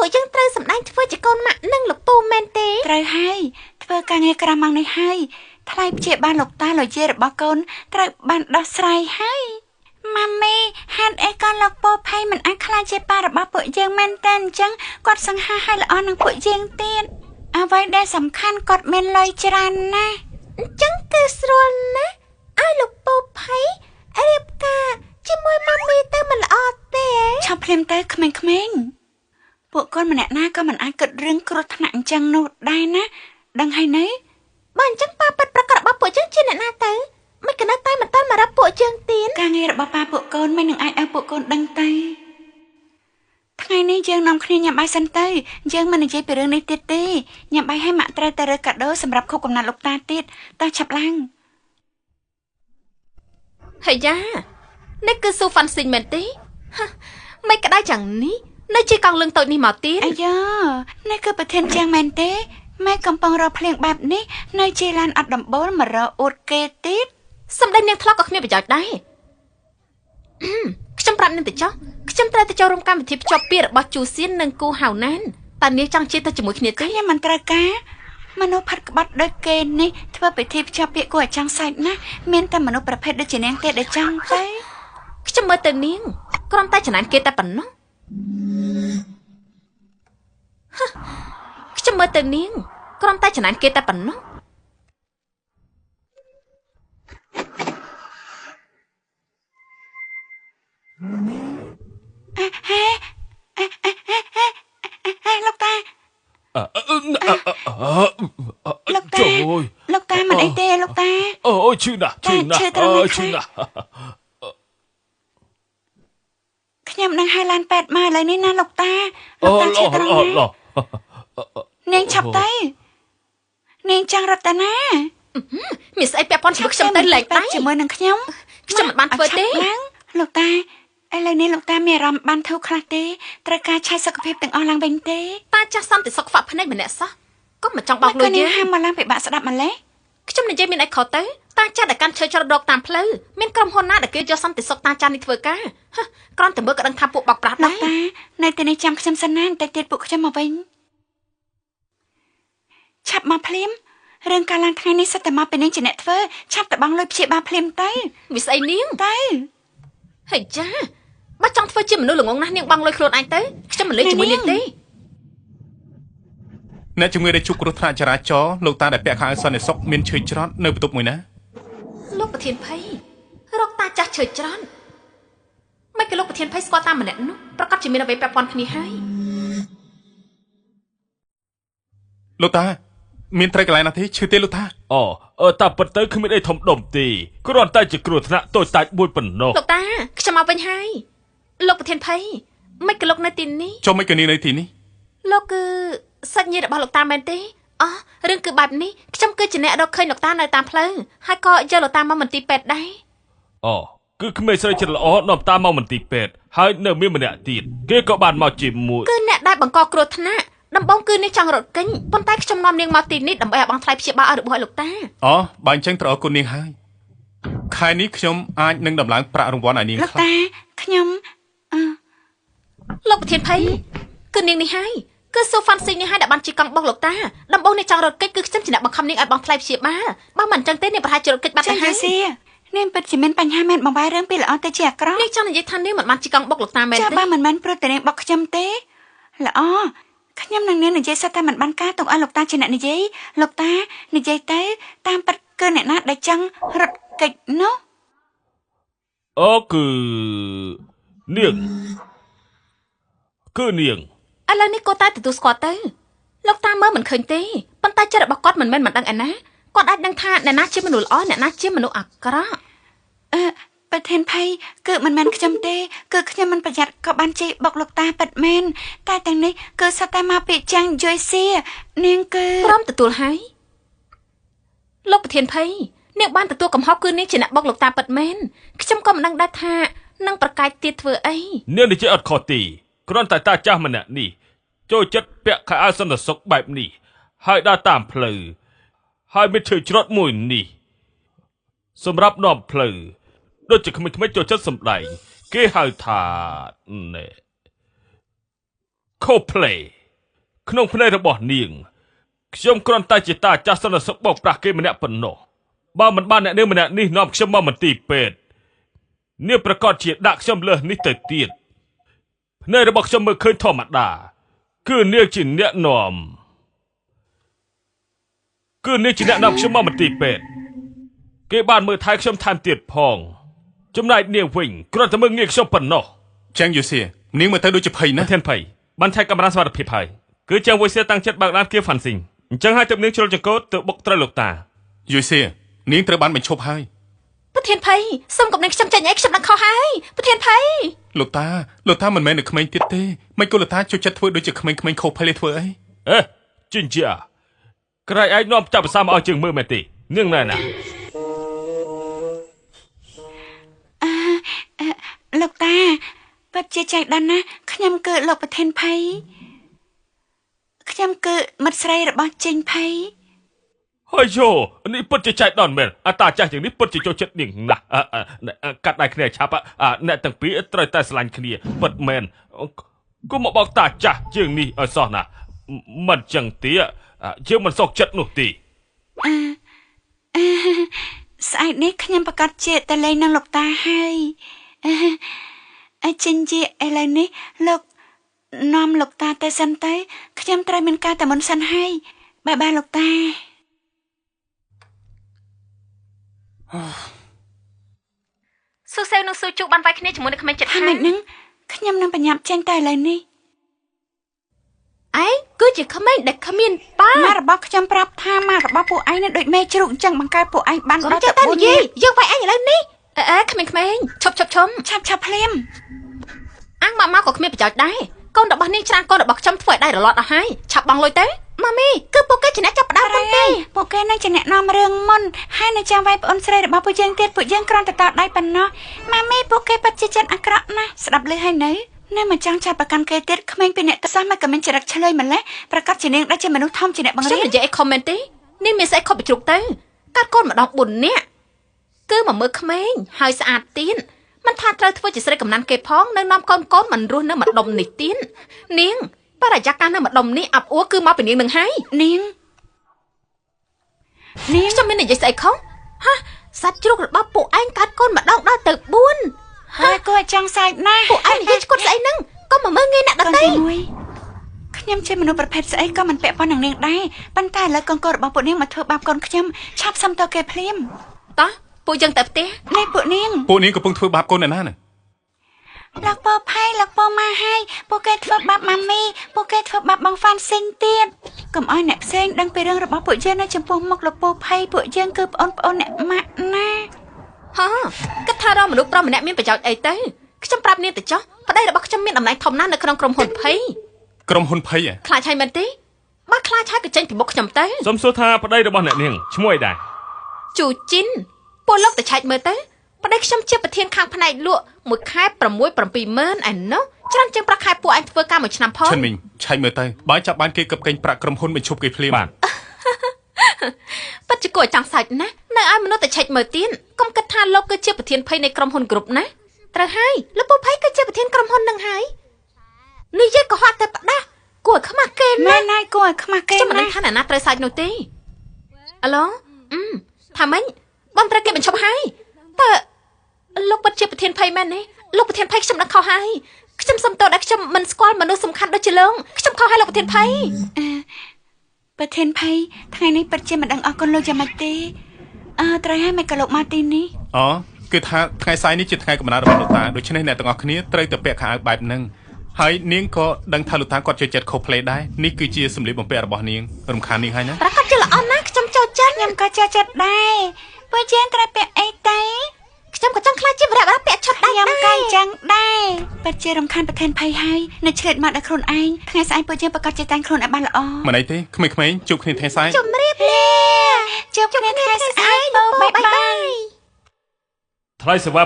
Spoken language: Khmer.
ពួកយើងត្រូវសម្ដែងធ្វើជាកូនម៉ាក់និងលោកពូមែនទេត្រូវហើយធ្វើការងារក្រៅម៉ោងនេះហើយថ្លៃព្យាបាលលោកតាលោកយាយរបស់កូនត្រូវបានដោះស្រាយហើយម៉ាមីហេតុអីក៏លោកពូភ័យមិនអាចខ្លាចជាប៉ារបស់ពួកយើងមែនតើអញ្ចឹងគាត់សង្ហាឲ្យល្អនឹងពួកយើងទៀតអ្វីដែលសំខាន់គាត់មានលុយច្រើនណាស់អញ្ចឹងគឺស្រួលណាស់ឲ្យលោកពូភ័យរៀបការជាមួយម៉ាមីទៅមិនល្អទេឆាប់ភ្លាមទៅក្មេងៗពួកកូនម្នាក់ណាក៏មិនអាចគិតរឿងគ្រោះថ្នាក់អញ្ចឹងនោះដែរណាដឹងហើយនៅបើអញ្ចឹងប៉ាពិតប្រាកដរបស់ពួកយើងជាអ្នកណាទៅមិនកណិតតែមិនតាន់មករាប់ពួកយើងទៀតការងាររបស់ប៉ាពួកកូនមិននឹងអាចឲ្យពួកកូនដឹងទៅថ្ងៃនេះយើងនាំគ្នាញ៉ាំបាយសិនទៅយើងមិននិយាយពីរឿងនេះទៀតទេញ៉ាំបាយឲ្យម៉ាក់ត្រូវតែរើកាដូសម្រាប់ខួបកំណត់លោកតាទៀតតោះឆាប់ឡើងហើយយ៉ានេះគឺស៊ូហ្វាន់ស៊ីងមែនទេមិនក្តៅយ៉ាងនេះនៅជាកង់លឿងតូចនេះមកទៀតអាយ៉ានេះគឺប្រធានជាងមែនទេម៉ែកំពុងរកភ្លៀងបែបនេះនៅជាឡានអត់ដំបូលមករកអួតគេទៀតសម្ដេចនាងធ្លាប់ក៏គ្មានប្រយោជន៍ដែរខ្ញុំប្រាប់នាងទៅចុះខ្ញុំត្រូវទៅចូលរួមកម្មវិធីភ្ជាប់ពាក្យរបស់ជូសៀននិងគូហៅណានតើនាងចង់ជិះទៅជាមួយគ្នាទេខ្ញុំមិនត្រូវការមនុស្សផាត់ក្បត់ដូចគេនេះធ្វើពិធីភ្ជាប់ពាក្យគួរឲ្យចង់សែកណាស់មានតែមនុស្សប្រភេទដូចជានាងទេដែលចង់ទៅខ្ញុំមើលទៅនាងគ្រាន់តែចំណែនគេតែប៉ុណ្ណោះខ្ញុំមើលទៅនាងគ្រាន់តែចំណែនគេតែប៉ុណ្ណោះលោកតាលោកតាលោកតាមិនអីទេលោកតាអូយឈឺណាស់ឈឺណាស់អូយឈឺណាស់ខ្ញុំនឹងហៅឡានពេទ្យមកឥឡូវនេះណាលោកតាលោកតាឈឺត្រង់ណានាងឆាប់ទៅនាងចង់រត់ទៅណាមានស្អីពាក់ព័ន្ធជាមួយខ្ញុំទៅលែងដែរជាមួយនឹងខ្ញុំខ្ញុំមិនបានធ្វើទេលោកតាឥឡូវនេះលោកតាមានអារម្មណ៍បានធូរខ្លះទេត្រូវការឆែកសុខភាពទាំងអស់ឡើងវិញទេតាចាស់សន្តិសុខខ្វាក់ភ្នែកម្នាក់សោះក៏មិនចង់បោកលុយយើងហាមមកឡើងពិបាកស្ដាប់ម្លេះខ្ញុំនិយាយមានអីខុសទៅតាចាស់ដែលកាន់ឈើច្រត់រកតាមផ្លូវមានក្រុមហ៊ុនណាដែលគេយកសន្តិសុខតាចាស់នេះធ្វើការគ្រាន់តែមើលក៏ដឹងថាពួកបោកប្រាស់ដែរលោកតានៅទីនេះចាំខ្ញុំសិនណាតែទៀតពួកខ្ញុំមកវិញឆាប់មកភ្លាមរឿងការឡើងថ្ងៃនេះសិតតែមកពីនាងជាអ្នកធ្វើឆាប់ទៅបង់លុយព្យាបាលភ្លាមទៅវាស្អីនាងទៅហើយចាបើចង់ធ្វើជាមនុស្សល្ងងណាស់នាងបង់លុយខ្លួនឯងទៅខ្ញុំមិនលេងជាមួយនាងទេអ្នកជំងឺដែលជួបគ្រោះថ្នាក់ចរាចរណ៍លោកតាដែលពាក់ខោអាវសន្តិសុខមានឈើច្រត់នៅបន្ទប់មួយណាលោកប្រធានភ័យរកតាចាស់ឈើច្រត់មិនក៏លោកប្រធានភ័យស្គាល់តាមម្នាក់នោះប្រកាសជាមានអ្វីពាក់ព័ន្ធគ្នាហើយលោកតាមានត្រីកន្លែងណាទេឈឺទេលោកតាអូតាពិតទៅគ្មានអីធំដុំទេគ្រាន់តែជាគ្រោះថ្នាក់តូចតាចមួយប៉ុណ្ណោះលោកតាខ្ញុំមកវិញហើយលោកប្រធានភ័យមិនក៏លោកនៅទីនេះចុះមិនក៏នាងនៅទីនេះលោកគឺសាច់ញាតិរបស់លោកតាមែនទេអោះរឿងគឺបែបនេះខ្ញុំគឺជាអ្នករកឃើញលោកតានៅតាមផ្លូវហើយក៏យកលោកតាមកមន្ទីរពេទ្យដែរអូគឺក្មេងស្រីចិត្តល្អនាំតាមកមន្ទីរពេទ្យហើយនៅមានម្នាក់ទៀតគេក៏បានមកជាមួយគឺអ្នកដែលបង្កគ្រោះថ្នាក់ដំបងគឺនាងចង់រត់គេចប៉ុន្តែខ្ញុំនាំនាងមកទីនេះដើម្បីឲ្យបងថ្លៃព្យាបាលឲ្យរបួសឲ្យលោកតាអូបើអញ្ចឹងត្រូវអរគុណនាងហើយខែនេះខ្ញុំអាចនឹងដំឡើងប្រាក់រង្វាន់ឲ្យនាងខ្លះលោកតាខ្ញុំលោកប្រធានភ័យគឺនាងនេះហើយគឺសូហ្វាន់ស៊ីងនេះហើយដែលបានជិះកង់បុកលោកតាដំបងនាងចង់រត់គេចគឺខ្ញុំជាអ្នកបង្ខំនាងឲ្យបងថ្លៃព្យាបាលបើមិនអញ្ចឹងទេនាងប្រហែលជារត់គេចបាត់ទៅហើយនាងពិតជាមានបញ្ហាមែនបងបាយរឿងពីល្អទៅជាអាក្រក់នាងចង់និយាយថានាងមិនបានជិះកង់បុកលោកតាមែនទេចាបើមិនមែនព្រោះតែនាងបុកខ្ញុំទេល្អខ្ញុំនឹងនាងនិយាយសិតតែមិនបានការទុកឲ្យលោកតាជាអ្នកនិយាយលោកតានិយាយទៅតាមពិតគឺអ្នកណាដែលចង់រត់គេចនោះអូគឺនាងគឺនាងឥឡូវនេះគួរតែទទួលស្គាល់ទៅលោកតាមើលមិនឃើញទេប៉ុន្តែចិត្តរបស់គាត់មិនមែនមិនដឹងឯណាគាត់អាចដឹងថាអ្នកណាជាមនុស្សល្អអ្នកណាជាមនុស្សអាក្រក់ប្រធានភ័យគឺមិនមែនខ្ញុំទេគឺខ្ញុំមិនប្រយ័ត្នក៏បានជិះបុកលោកតាពិតមែនតែទាំងនេះគឺសុទ្ធតែមកពីចាំងយយសៀនាងគឺព្រមទទួលហើយលោកប្រធានភ័យនាងបានទទួលកំហុសគឺនាងជាអ្នកបុកលោកតាពិតមែនខ្ញុំក៏មិនដឹងដែរថានឹងប្រកែកទៀតធ្វើអីនាងនិយាយអត់ខុសទេគ្រាន់តែតាចាស់ម្នាក់នេះចូលចិត្តពាក់ខោអាវសន្តិសុខបែបនេះហើយដើរតាមផ្លូវហើយមានឈើច្រត់មួយនេះសម្រាប់នាំផ្លូវដូចជាក្មេងៗចូលចិត្តសម្ដែងគេហៅថាណែ Coplay ក្នុងភ្នែករបស់នាងខ្ញុំគ្រាន់តែជាតាចាស់សន្តិសុខបោកប្រាស់គេម្នាក់ប៉ុណ្ណោះបើមិនបានអ្នកនាងម្នាក់នេះនាំខ្ញុំមកមន្ទីរពេទ្យនាងប្រកាសជាដាក់ខ្ញុំលើសនេះទៅទៀតភ្នែករបស់ខ្ញុំមើលឃើញធម្មតាគឺនាងជាអ្នកនាំគឺនាងជាអ្នកនាំខ្ញុំមកមន្ទីរពេទ្យគេបានមើលថែខ្ញុំថែមទៀតផងចំណែកនាងវិញគ្រាន់តែមើលងាយខ្ញុំប៉ុណ្ណោះ ចាងយូសៀនាងមើលទៅដូចជាភ័យណាស់ ប្រធានភ័យបានឆែកកាមេរ៉ាសុវត្ថិភាពហើយគឺចាងវយសៀតាំងចិត្តបើកឡានគៀហ្វាន់ស៊ីងអញ្ចឹងហើយទើបនាងជ្រុលចង្កូតទៅបុកត្រូវលោកតា យូសៀនាងត្រូវបានបញ្ឈប់ហើយ ប្រធានភ័យសូមកុំនឹងខ្ញុំចេញអីខ្ញុំដឹងខុសហើយប្រធានភ័យ លោកតាលោកតាមិនមែននៅក្មេងទៀតទេមិនក៏លោកតាចូលចិត្តធ្វើដូចជាក្មេងៗខុសភ័យធ្វើអី អេជីនជាក្រែងឯងនាំចាប់ភាសាមកឲ្យជើងមើលមែនទេនាងណែណា លោកតាពិតជាចៃដន្យណាស់ខ្ញុំគឺលោកប្រធានភ័យខ្ញុំគឺមិត្តស្រីរបស់ចេញភ័យ ហើយយោនេះពិតជាចៃដន្យមែនអតាចាស់ជាងនេះពិតជាចូលចិត្តនាងណាស់កាត់ដៃគ្នាឆាប់អ្នកទាំងពីរត្រូវតែស្រឡាញ់គ្នាពិតមែនគុំមកបោកតាចាស់ជាងនេះឲ្យសោះណាមិនចឹងទេយើងមិនសុខចិត្តនោះទេ ស្អែកនេះខ្ញុំប្រកាសជាទៅលេងនឹងលោកតាហើយចេញជាឥឡូវនេះលោកនាំលោកតាទៅសិនទៅខ្ញុំត្រូវមានការតែមុនសិនហើយបាយបាយលោកតា ស៊ូសេវនិងស៊ូជូបានវាយគ្នាជាមួយនឹងក្មេងចិត្ត ហាម៉េចនឹងខ្ញុំនឹងបញ្ញាប់ចេញតែឥឡូវនេះ ឯងគឺជាក្មេងដែលគ្មានប៉ា ម៉ារបស់ខ្ញុំប្រាប់ថាម៉ារបស់ពួកឯងនឹងដូចមេជ្រូកអញ្ចឹងបង្កើតពួកឯងបានដល់ទៅ 4និយាយយើងវាយឯងឥឡូវនេះអេក្មេងៗឈប់ឈប់ឈុំ ឆាប់ឆាប់ភ្លាម អាំងម៉ាម៉ាក៏គ្មានប្រយោជន៍ដែរកូនរបស់នាងច្រើនកូនរបស់ខ្ញុំធ្វើឲ្យដៃរលាត់អស់ហើយឆាប់បង់លុយទៅម៉ាមីគឺពួកគេជាអ្នកចាប់ផ្ដើមមុនទេ ពួកគេនឹងជាអ្នកនាំរឿងមុនហើយនៅចាំវាយប្អូនស្រីរបស់ពួកយើងទៀតពួកយើងគ្រាន់តែតដៃប៉ុណ្ណោះម៉ាមីពួកគេពិតជាចិត្តអាក្រក់ណាស់ស្ដាប់ឮហើយនៅនៅមិនចង់ចាប់ប្រកាន់គេទៀតក្មេងពីអ្នកទៅសោះមកក៏មានចរិតឆ្លើយម្ល៉េះប្រកាសជានាងដែលជាមនុស្សធំជាអ្នកបង្រៀន ខ្ញុំនិយាយអីខុសមែនទេនាងមានស្អីខុសពីជ្រូកទៅកាត់កូនម្ដង4នាក់គឺមកមើលក្មេងហើយស្អាតទៀនមិនថាត្រូវធ្វើជាស្រីកំណាន់គេផងនៅនាំកូនកូនមិនរស់នៅម្ដុំនេះទៀននាងបរិយាកាសនៅម្ដុំនេះអាប់អួរគឺមកពីនាងនឹងហើយ នាងនាង ខ្ញុំមាននិយាយស្អីខុសហាសត្វជ្រូករបស់ពួកឯងកាត់កូនម្ដងដល់ទៅ4 ហើយគួរឲ្យចង់សើចណាស់ ពួកឯងនិយាយឆ្កត់ស្អីហ្នឹងកុំមកមើលងាយអ្នកដទៃ ខ្ញុំជាមនុស្សប្រភេទស្អីក៏មិនពាក់ព័ន្ធនឹងនាងដែរប៉ុន្តែឥឡូវកូនកូនរបស់ពួកនាងមកធ្វើបាបកូនខ្ញុំឆាប់សុំតគេភ្លាម តោះពួកយើងទៅផ្ទះ នេះពួកនាង ពួកនាងកំពុងធ្វើបាបកូនអ្នកណាណា លោកពផៃលោកពម៉ាហើយពួកគេធ្វើបាបម៉ាមីពួកគេធ្វើបាបបងហ្វាន់ស៊ីងទៀតកុំឲ្យអ្នកផ្សេងដឹងពីរឿងរបស់ពួកយើងនៅចំពោះមុខលោកពផៃពួកយើងគឺប្អូនប្អូនអ្នកម៉ាក់ណា ហ៎គិតថារកមនុស្សប្រុសម្នាក់មានប្រយោជន៍អីទៅខ្ញុំប្រាប់នាងទៅចុះប្តីរបស់ខ្ញុំមានតំណែងធំណាស់នៅក្នុងក្រុមហ៊ុនភ័យ ក្រុមហ៊ុនភ័យ ខ្លាចហើយមែនទេបើខ្លាចហើយក៏ចេញពីមុខខ្ញុំទៅ សូមសួរថាប្តីរបស់អ្នកនាងឈ្មោះអីដែរ ជូជីនពលលោកទៅឆែកមើលទៅប្តីខ្ញុំជាប្រធានខាងផ្នែកលក់មួយខែ6 7ម៉ឺនឯណោះច្រើនជាងប្រាក់ខែពួកឯងធ្វើការមួយឆ្នាំផង ឈិនមីងឆែកមើលទៅបើចាប់បានគេកឹបកេងប្រាក់ក្រុមហ៊ុនបញ្ឈប់គេភ្លាម បាទ ពិតជាគួរឲ្យចង់សើចណាស់នៅឲ្យមនុស្សទៅឆែកមើលទៀតកុំគិតថាលោកគឺជាប្រធានភ័យនៃក្រុមហ៊ុនគ្រប់ណាត្រូវហើយលោកពូភ័យគឺជាប្រធានក្រុមហ៊ុននឹងហើយនិយាយកុហកតែផ្ដាស់គួរឲ្យខ្មាស់គេ ណាស់ណាយគួរឲ្យខ្មាស់គេ ខ្ញុំមិនដឹងថាអ្នកណាត្រូវសើចនោះទេអាឡូថាម៉េចបងត្រូវគេបញ្ឈប់ហើយតើលោកពិតជាប្រធានភ័យមែនទេលោកប្រធានភ័យខ្ញុំដឹងខុសហើយខ្ញុំសុំទោសដែលខ្ញុំមិនស្គាល់មនុស្សសំខាន់ដូចជាលោកខ្ញុំខុសហើយលោកប្រធានភ័យ ប្រធានភ័យថ្ងៃនេះពិតជាមិនដឹងអរគុណលោកយ៉ាងម៉េចទេអើត្រូវហើយមិនក៏លោកមកទីនេះ អូគឺថាថ្ងៃស្អែកនេះជាថ្ងៃកំណើតរបស់លោកតាដូច្នេះអ្នកទាំងអស់គ្នាត្រូវតែពាក់ខោអាវបែបហ្នឹងហើយនាងក៏ដឹងថាលោកតាគាត់ចូលចិត្ត cosplay ដែរនេះគឺជាសម្លៀកបំពាក់របស់នាងរំខាននាងហើយណា ប្រកាសជាល្អណាស់ខ្ញុំចូលចិត្ត ខ្ញុំក៏ចូលចិត្តដែរពួកយើងត្រូវពាក់អីទៅ ខ្ញុំក៏ចង់ខ្លាចជាវរៈវរៈពាក់ឈុតដែរ ខ្ញុំក៏ចឹងដែរពិតជារំខានប្រធានភ័យហើយនៅឆ្លៀតមកដល់ខ្លួនឯងថ្ងៃស្អែកពួកយើងប្រកាសជាតែងខ្លួនឲ្យបានល្អ មិនអីទេក្មេងៗជួបគ្នាថ្ងៃស្អែក ជម្រាបលា ជួបគ្នាថ្ងៃស្អែកបងបាយបាយ ថ្លៃសេវា